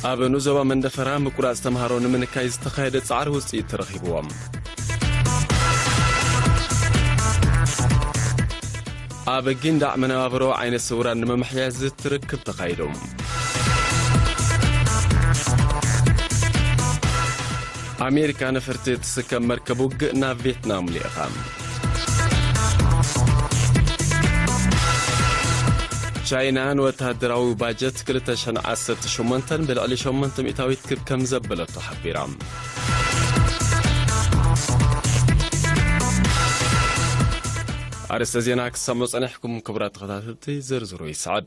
ኣብ ንዞባ መንደፈራ ምቁራጽ ተምሃሮ ንምንካይ ዝተኻየደ ጻዕሪ ውጽኢት ተረኺብዎም። ኣብ ጊንዳዕ መነባብሮ ዓይነ ስውራን ንምምሕያሽ ዝትርክብ ተኻይዱ። ኣሜሪካ ነፈርቲ እትስከም መርከብ ውግእ ናብ ቬትናም ልኢኻ። ቻይና ንወተሃደራዊ ባጀት ክልተ ሽሕን ዓሰርተ ሸሞንተን ብልዕሊ ሸሞንተ ሚእታዊት ክብ ከም ዘበለቶ ሓቢራ። ኣርእስተ ዜና ክሰምዑ ጸኒሕኩም ክቡራት ተኸታተልቲ፣ ዝርዝሩ ይስዓብ።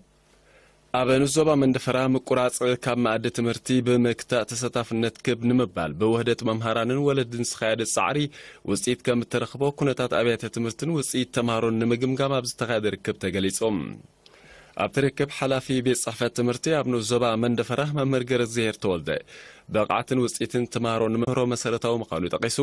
ኣብ ንዞባ መንደፈራ ምቁራጽ ካብ መኣዲ ትምህርቲ ብምክታእ ተሳታፍነት ክብ ንምባል ብውህደት መምሃራንን ወለድን ዝኻየደ ጻዕሪ ውጽኢት ከም እተረኽቦ ኩነታት ኣብያተ ትምህርትን ውጽኢት ተምሃሮን ንምግምጋም ኣብ ዝተኻየደ ርክብ ተገሊጹ። ኣብቲ ርክብ ሓላፊ ቤት ጽሕፈት ትምህርቲ ኣብ ንኡስ ዞባ መንደፈራ መምህር ገረዝሄር ተወልደ፣ ብቕዓትን ውጽኢትን ተምሃሮ ንምህሮ መሰረታዊ ምዃኑ ጠቒሱ፣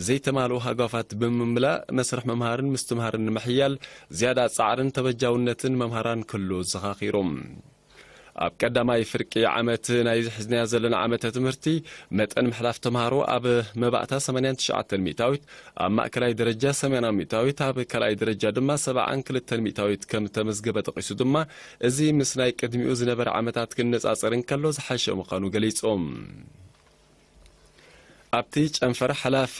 ዘይተማልኡ ሃጓፋት ብምምላእ መስርሕ ምምሃርን ምስትምሃርን ንምሕያል ዝያዳ ጻዕርን ተበጃውነትን መምሃራን ክህሉ ዘኻኺሩ። ኣብ ቀዳማይ ፍርቂ ዓመት ናይ ሒዝናዮ ዘለና ዓመተ ትምህርቲ፣ መጠን ምሕላፍ ተምሃሮ ኣብ መባእታ ሰማንያን ትሽዓተን ሚእታዊት፣ ኣብ ማእከላይ ደረጃ ሰማንያ ሚእታዊት፣ ኣብ ካልኣይ ደረጃ ድማ ሰብዓን ክልተን ሚእታዊት ከም ተመዝገበ ጠቒሱ ድማ፣ እዚ ምስ ናይ ቅድሚኡ ዝነበረ ዓመታት ክነጻጸር እንከሎ ዝሓሸ ምዃኑ ገሊጹ። ኣብቲ ጨንፈር ሓላፊ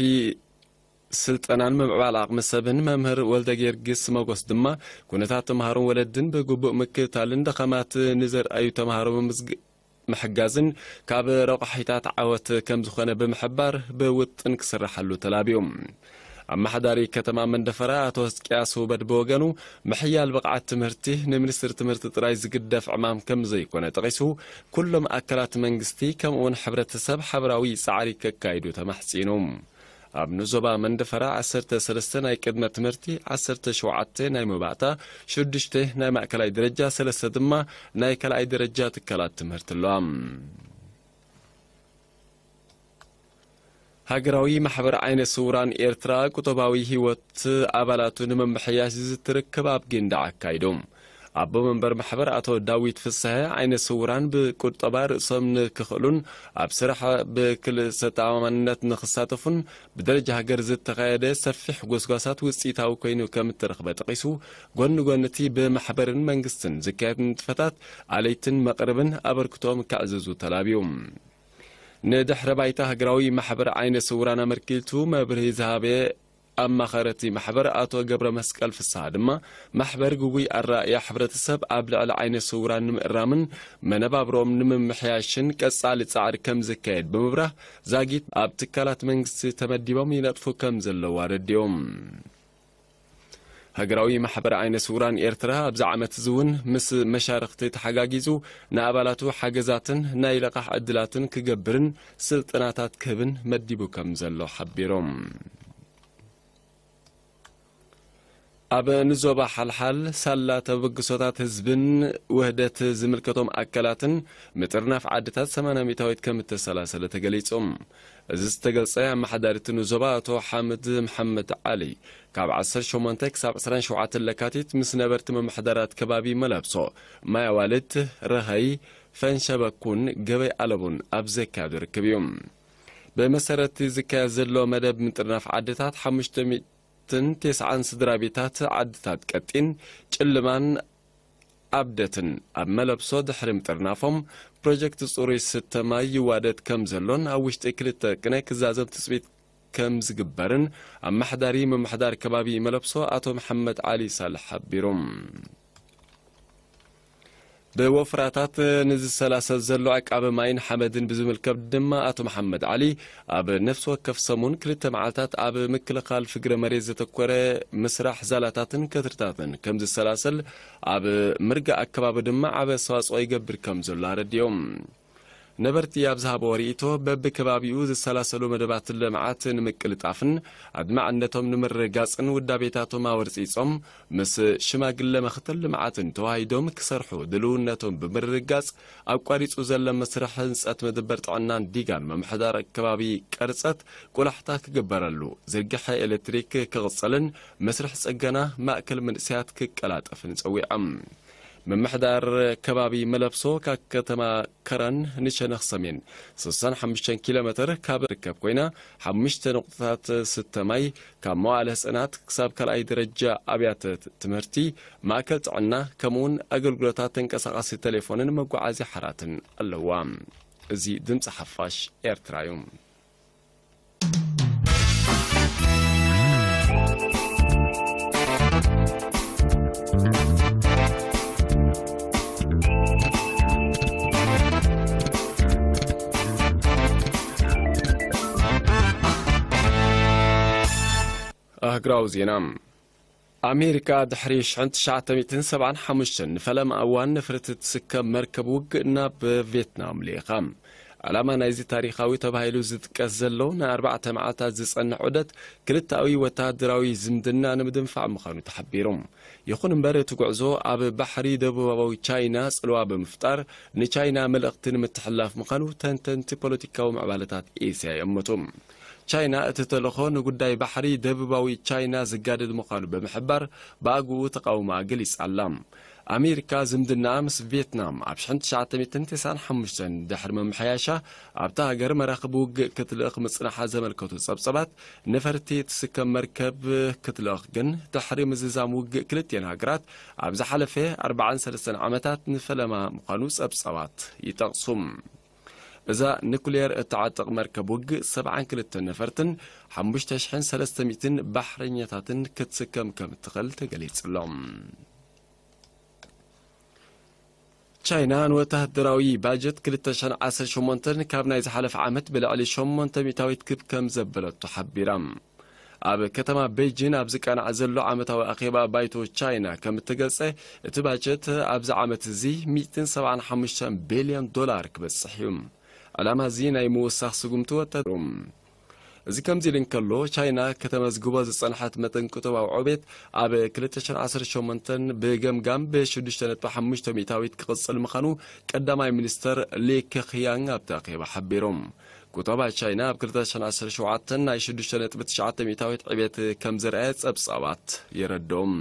ስልጠናን ምምዕባል ዓቕሚ ሰብን መምህር ወልደ ጊዮርጊስ መጎስ ድማ፣ ኩነታት ተምሃሮን ወለድን ብግቡእ ምክትታልን ደኸማት ንዘርኣዩ ተምሃሮ ምምዝግ-፣ ምሕጋዝን ካብ ረቋሒታት ዓወት ከም ዝኾነ ብምሕባር፣ ብውጥን ክስራሓሉ ተላብዩ። ኣመሓዳሪ ከተማ መንደፈራ ኣቶ ህዝቅያስ ውበድ ብወገኑ፣ ምሕያል ብቕዓት ትምህርቲ ንሚኒስትሪ ትምህርቲ ጥራይ ዝግደፍ ዕማም ከም ዘይኮነ ጠቒሱ፣ ኩሎም ኣካላት መንግስቲ ከምኡውን ሕብረተሰብ ሓበራዊ ጻዕሪ ከካይዱ ተማሕጺኑ። ኣብ ንዞባ መንደፈራ ዓሰርተ ሰለስተ ናይ ቅድመ ትምህርቲ፣ ዓሰርተ ሸውዓተ ናይ መባእታ፣ ሽዱሽተ ናይ ማእከላይ ደረጃ፣ ሰለስተ ድማ ናይ ካልኣይ ደረጃ ትካላት ትምህርቲ ኣለዋ። ሃገራዊ ማሕበር ዓይነ ስውራን ኤርትራ ቁጠባዊ ህይወት ኣባላቱ ንምምሕያሽ ዝትርክብ ኣብ ጊንዳዕ ኣካይዱ። ኣቦ መንበር ማሕበር ኣቶ ዳዊት ፍስሐ፣ ዓይነ ስውራን ብቁጠባ ርእሶም ንክኽእሉን ኣብ ስራሕ ብክልሰ ተኣማማንነት ንክሳተፉን ብደረጃ ሃገር ዝተኻየደ ሰፊሕ ጎስጓሳት ውፅኢታዊ ኮይኑ ከም እተረኽበ ጠቒሱ፣ ጎኒ ጎኒ እቲ ብማሕበርን መንግስትን ዝካየድ ንጥፈታት ኣለይትን መቕርብን ኣበርክቶኦም ከዕዝዙ ተላብዩ። ንድሕረ ባይታ ሃገራዊ ማሕበር ዓይነ ስውራን ኣመልኪቱ መብርሂ ዝሃበ ኣማኸረቲ ማሕበር ኣቶ ገብረ መስቀል ፍስሃ ድማ፣ ማሕበር ግጉይ ኣረኣእያ ሕብረተሰብ ኣብ ልዕሊ ዓይነ ስውራን ንምእራምን መነባብሮኦም ንምምሕያሽን ቀጻሊ ጻዕሪ ከም ዝካየድ ብምብራህ፣ ዛጊት ኣብ ትካላት መንግስቲ ተመዲቦም ይነጥፉ ከም ዘለዉ ኣረዲኦም። ሃገራዊ ማሕበር ዓይነ ስውራን ኤርትራ ኣብዚ ዓመት እዚ እውን ምስ መሻርኽቲ ተሓጋጊዙ ንኣባላቱ ሓገዛትን ናይ ልቓሕ ዕድላትን ክገብርን ስልጠናታት ክህብን መዲቡ ከም ዘሎ ሓቢሮም። ኣብ ንዞባ ሓልሓል ሳላ ተበግሶታት ህዝብን ውህደት ዝምልከቶም ኣካላትን ምጥርናፍ ዓድታት ሰማንያ ሚእታዊት ከም እተሰላሰለ ተገሊጹ። እዚ ዝተገልጸ ኣመሓዳሪ እቲ ንዞባ ኣቶ ሓምድ መሓመድ ዓሊ፣ ካብ ዓሰርተ ሸሞንተ ክሳብ ዕስራን ሸውዓተን ለካቲት ምስ ነበርቲ ምምሕዳራት ከባቢ መለብሶ፣ ማይ ኣዋልድ፣ ረኸይ፣ ፈንሸበኩን ገበይ ኣለቡን ኣብ ዘካየዶ ርክብ እዩ። ብመሰረት እቲ ዝካየድ ዘሎ መደብ ምጥርናፍ ዓድታት፣ ሓሙሽተ ሚእትን ተስዓን ስድራ ቤታት ዓድታት ቀጢን፣ ጭልማን ኣብደትን ኣብ መለብሶ ድሕሪ ምጥርናፎም፣ ፕሮጀክት ጽሩይ ስተ ማይ ይዋደድ ከም ዘሎን ኣብ ውሽጢ ክልተ ቅነ ክዛዘም ትጽቢት ከም ዝግበርን ኣመሓዳሪ ምምሕዳር ከባቢ መለብሶ ኣቶ መሓመድ ዓሊ ሳልሕ ሓቢሩ። ብወፍራታት ንዝሰላሰል ዘሎ ዕቃበ ማይን ሓመድን ብዝምልከት ድማ ኣቶ መሓመድ ዓሊ፣ ኣብ ነፍሲ ወከፍ ሰሙን ክልተ መዓልታት ኣብ ምክልኻል ፍግረ መሬት ዘተኮረ ምስራሕ ዛላታትን ከትርታትን ከም ዝሰላሰል፣ ኣብ ምርጋእ ኣከባቢ ድማ ዓቢ ኣስተዋጽኦ ይገብር ከም ዘሎ ኣረዲኦም። ነበርቲ ኣብ ዝሃብዎ ርእይቶ፣ በብከባቢኡ ዝሰላሰሉ መደባት ልምዓት ንምቅልጣፍን ኣድማዕነቶም ንምርግጋጽን ውዳቤታቶም ኣወርጺጾም፣ ምስ ሽማግለ ምኽትል ልምዓትን ተዋሂዶም ክሰርሑ ድልውነቶም ብምርግጋጽ፣ ኣቋሪጹ ዘሎ መስርሕ ህንጸት መደበር ጥዕናን ዲጋን ምምሕዳር ከባቢ ቀርጸት ቆላሕታ ክግበረሉ፣ ዝርግሐ ኤሌክትሪክ ክቕጽልን መስርሕ ጽገና ማእከል መንእሰያት ክቀላጠፍን ጸዊዖም። ምምሕዳር ከባቢ መለብሶ ካብ ከተማ ከረን ንሸነኽ ሰሜን ስሳን ሓሙሽተን ኪሎ ሜትር ካብ ርከብ ኮይና፣ ሓሙሽተ ነቑጣታት ስተ ማይ ካብ መዋእለ ህጻናት ክሳብ ካልኣይ ደረጃ ኣብያተ ትምህርቲ፣ ማእከል ጥዕና፣ ከምኡውን ኣገልግሎታት ተንቀሳቓሲ ቴሌፎንን መጓዓዝያ ሓራትን ኣለዋ። እዚ ድምጺ ሓፋሽ ኤርትራ እዩ። ኣህግራዊ ዜና። ኣሜሪካ ድሕሪ ሽሕን ትሽዓተ ሚእትን ሰብዓን ሓሙሽተን ንፈለማ እዋን ነፈርቲ ትስከም መርከብ ውግእ ናብ ቪየትናም ልኢኻ። ዕላማ ናይዚ ታሪኻዊ ተባሂሉ ዝጥቀስ ዘሎ ንኣርባዕተ መዓልታት ዝጸንሕ ዑደት ክልተኣዊ ወተሃደራዊ ዝምድና ንምድንፋዕ ምዃኑ ተሓቢሩ። ይኹን እምበር እቲ ጉዕዞ ኣብ ባሕሪ ደቡባዊ ቻይና ጽልዋ ብምፍጣር ንቻይና መልእኽቲ ንምትሕልላፍ ምዃኑ ተንተንቲ ፖለቲካዊ ምዕባለታት ኤስያ ይእምቱ። ቻይና እቲ ተልእኾ ንጉዳይ ባሕሪ ደቡባዊ ቻይና ዝጋደድ ምዃኑ ብምሕባር ብኣግኡ ተቓውሞኣ ገሊጻ ኣላ። ኣሜሪካ ዝምድናኣ ምስ ቪየትናም ኣብ ሽሕን ትሽዓተ ሚእትን ተስዓን ሓሙሽተን ድሕሪ ምምሕያሻ ኣብታ ሃገር መራኽብ ውግእ ክትልእኽ ምጽናሓ ዘመልከቱ ጸብጸባት፣ ነፈርቲ ትስከም መርከብ ክትልእኽ ግን ድሕሪ ምዝዛም ውግእ ክልቲኤን ሃገራት ኣብ ዝሓለፈ ኣርባዓን ሰለስተን ዓመታት ንፈለማ ምዃኑ ጸብጸባት ይጠቕሱ። እዛ ኑክሌር እትዓጥቕ መርከብ ውግእ ሰብዓን ክልተን ነፈርትን ሓሙሽተ ሽሕን ሰለስተ ሚእትን ባሕረኛታትን ክትስከም ከም እትኽእል ተገሊጹ ኣሎ። ቻይና ንወተሃደራዊ ባጀት ክልተ ሽሕን ዓሰርተ ሸሞንተን ካብ ናይ ዝሓለፈ ዓመት ብልዕሊ ሸሞንተ ሚእታዊት ክብ ከም ዘበለቶ ሓቢራ። ኣብ ከተማ ቤጂን ኣብ ዝቃናዕ ዘሎ ዓመታዊ ኣኼባ ባይቶ ቻይና ከም እተገልጸ፣ እቲ ባጀት ኣብዚ ዓመት እዚ ሚእትን ሰብዓን ሓሙሽተን ቢልዮን ዶላር ክበጽሕ እዩ። ዕላማ እዚ ናይ ምውሳኽ ስጉምቲ ወተሃደሩ። እዚ ከምዚ ኢሉ እንከሎ፣ ቻይና ከተመዝግቦ ዝጸንሐት መጠን ቁጠባዊ ዕቤት ኣብ ክልተ ሽሕን ዓሰርተ ሸሞንተን ብገምጋም ብሽዱሽተ ነጥቢ ሓሙሽተ ሚእታዊት ክቕጽል ምዃኑ ቀዳማይ ሚኒስተር ሊ ከኽያንግ ኣብቲ ኣኼባ ሓቢሮም። ቁጠባ ቻይና ኣብ ክልተ ሽሕን ዓሰርተ ሸውዓተን ናይ ሽዱሽተ ነጥቢ ትሽዓተ ሚእታዊት ዕቤት ከም ዘርኣየ ጸብጻባት የረድኦም።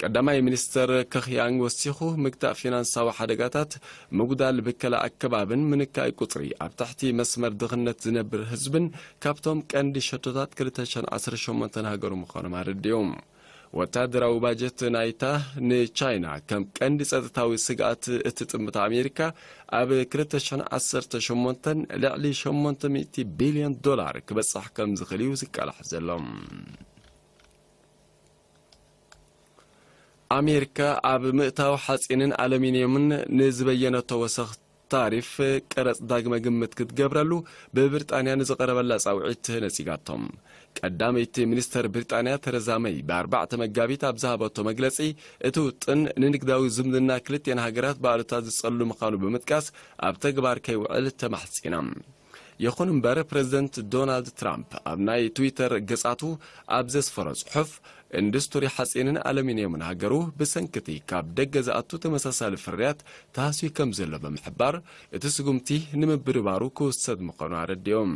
ቀዳማይ ሚኒስተር ከኽያንግ ወሲኹ፣ ምግታእ ፊናንሳዊ ሓደጋታት፣ ምጉዳል ብከላ ኣከባብን ምንካይ ቁጽሪ ኣብ ትሕቲ መስመር ድኽነት ዝነብር ህዝብን ካብቶም ቀንዲ ሸቶታት ክልተ ሽሕን ዓሰርተ ሸሞንተን ሃገሩ ምዃኖም ኣረዲኦም። ወታደራዊ ባጀት ናይታ ንቻይና ከም ቀንዲ ጸጥታዊ ስግኣት እትጥምታ ኣሜሪካ፣ ኣብ ክልተ ሽሕን ዓሰርተ ሸሞንተን ልዕሊ ሸሞንተ ሚእቲ ቢልዮን ዶላር ክበጽሕ ከም ዝኽእል እዩ ዝቃላሕ ዘሎ። ኣሜሪካ ኣብ ምእታው ሓጺንን ኣሉሚንየምን ንዝበየነቶ ወሰኽ ታሪፍ ቀረጽ ዳግመ ግምት ክትገብረሉ ብብሪጣንያ ንዝቐረበላ ጻውዒት ነጺጋቶም። ቀዳመይቲ ሚኒስተር ብሪጣንያ ተረዛ መይ ብኣርባዕተ መጋቢት ኣብ ዝሃበቶ መግለጺ፣ እቲ ውጥን ንንግዳዊ ዝምድና ክልቲኤን ሃገራት ብኣሉታ ዝጸሉ ምዃኑ ብምጥቃስ፣ ኣብ ተግባር ከይውዕል ተማሕጺና። ይኹን እምበር፣ ፕረዚደንት ዶናልድ ትራምፕ ኣብ ናይ ትዊተር ገጻቱ ኣብ ዘስፈሮ ጽሑፍ፣ ኢንዱስትሪ ሓጺንን ኣሉሚንየምን ሃገሩ ብሰንኪ እቲ ካብ ደገ ዝኣቱ ተመሳሳሊ ፍርያት ተሃስዩ ከም ዘሎ ብምሕባር፣ እቲ ስጉምቲ ንምብርባሩ ክውሰድ ምዃኑ ኣረዲኦም።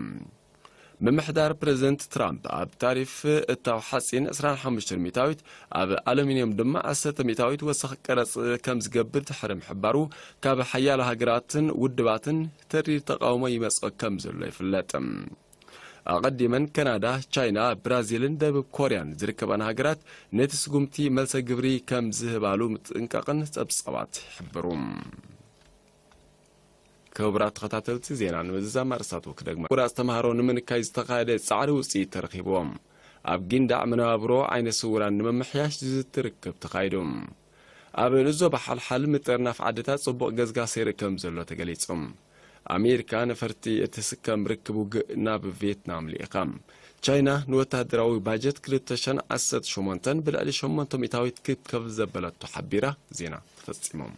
ምምሕዳር ፕረዚደንት ትራምፕ ኣብ ታሪፍ እታው ሓጺን ዕስራን ሓሙሽተን ሚእታዊት፣ ኣብ ኣሉሚንየም ድማ ዓሰርተ ሚእታዊት ወሰኽ ቀረጽ ከም ዝገብር ድሕሪ ምሕባሩ፣ ካብ ሓያሎ ሃገራትን ውድባትን ተሪር ተቓውሞ ይመጽኦ ከም ዘሎ ይፍለጥ። ኣቐዲመን ካናዳ፣ ቻይና፣ ብራዚልን ደቡብ ኮርያን ዝርከባን ሃገራት ነቲ ስጉምቲ መልሰ ግብሪ ከም ዝህባሉ ምጥንቃቕን ጸብጻባት ይሕብሩ። ክቡራት ተኸታተልቲ ዜና፣ ንምዝዛም ኣርእስታቱ ክደግማ። ቁራጽ ተምሃሮ ንምንካይ ዝተኻየደ ጻዕሪ ውጽኢት ተረኺብዎም። ኣብ ጊንዳዕ መነባብሮ ዓይነ ስውራን ንምምሕያሽ ዝዝቲ ርክብ ተኻይዱ። ኣብ ንዞባ ሓልሓል ምጥርናፍ ዓድታት ጽቡቕ ገዝጋስ ይርኢ ከም ዘሎ ተገሊጹ። ኣሜሪካ ነፈርቲ እትስከም ርክብ ውግእ ናብ ቪየትናም ልኢኻ። ቻይና ንወታደራዊ ባጀት ክልተ ሽሕን ዓሰርተ ሸሞንተን ብልዕሊ ሸሞንተ ሚእታዊት ክብ ከም ዘበለቶ ሓቢራ። ዜና ተፈጺሞም።